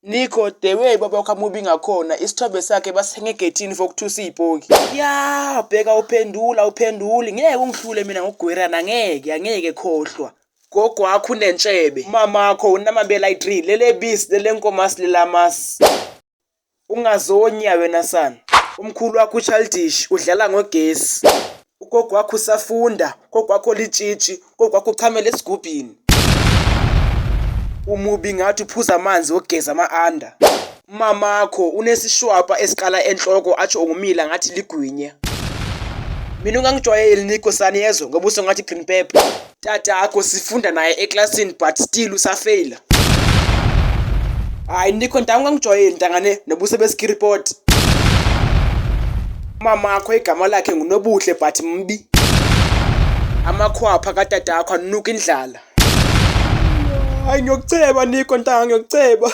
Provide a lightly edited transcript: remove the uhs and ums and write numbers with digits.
Nico, the way baba wakho amubi ngakhona, isithombe sakhe basithenge egethini for ukuthusa iy'poki. Ya, bheka uphendula, uphenduli. Ngeke ungihlule mina ngokugwerana, angeke, angeke khohlwa. Gogo wakho unentshebe. Umamakho unamabele ayi-3, lele bisi, lele nkomasi, lelamasi. Ungazonya wena sana. Umkhulu wakho uchildish, udlala ngogesi. Ugogo wakho usafunda, ugogo wakho litshitshi, ugogo wakho uchamela esigubhini. Umubi ngathi uphuza amanzi okugeza ama-anda. Umamakho unesishwapha esiqala enhloko atsho ungumila ngathi ligwinya. Mina ungangijwayeli Nico sani yezwa ngoba usongathi green pepper. Tatakho sifunda naye eklasini but still usafeyila. Hayi Nico ntanga ungangijwayeli ntangane nobuso beskiripoti. Umamakho igama lakhe nguNobuhle but mbi. Amakhwapha katatakho anuka indlala. Hayi ngiyokuceba Nico ntanga ngiyokuceba.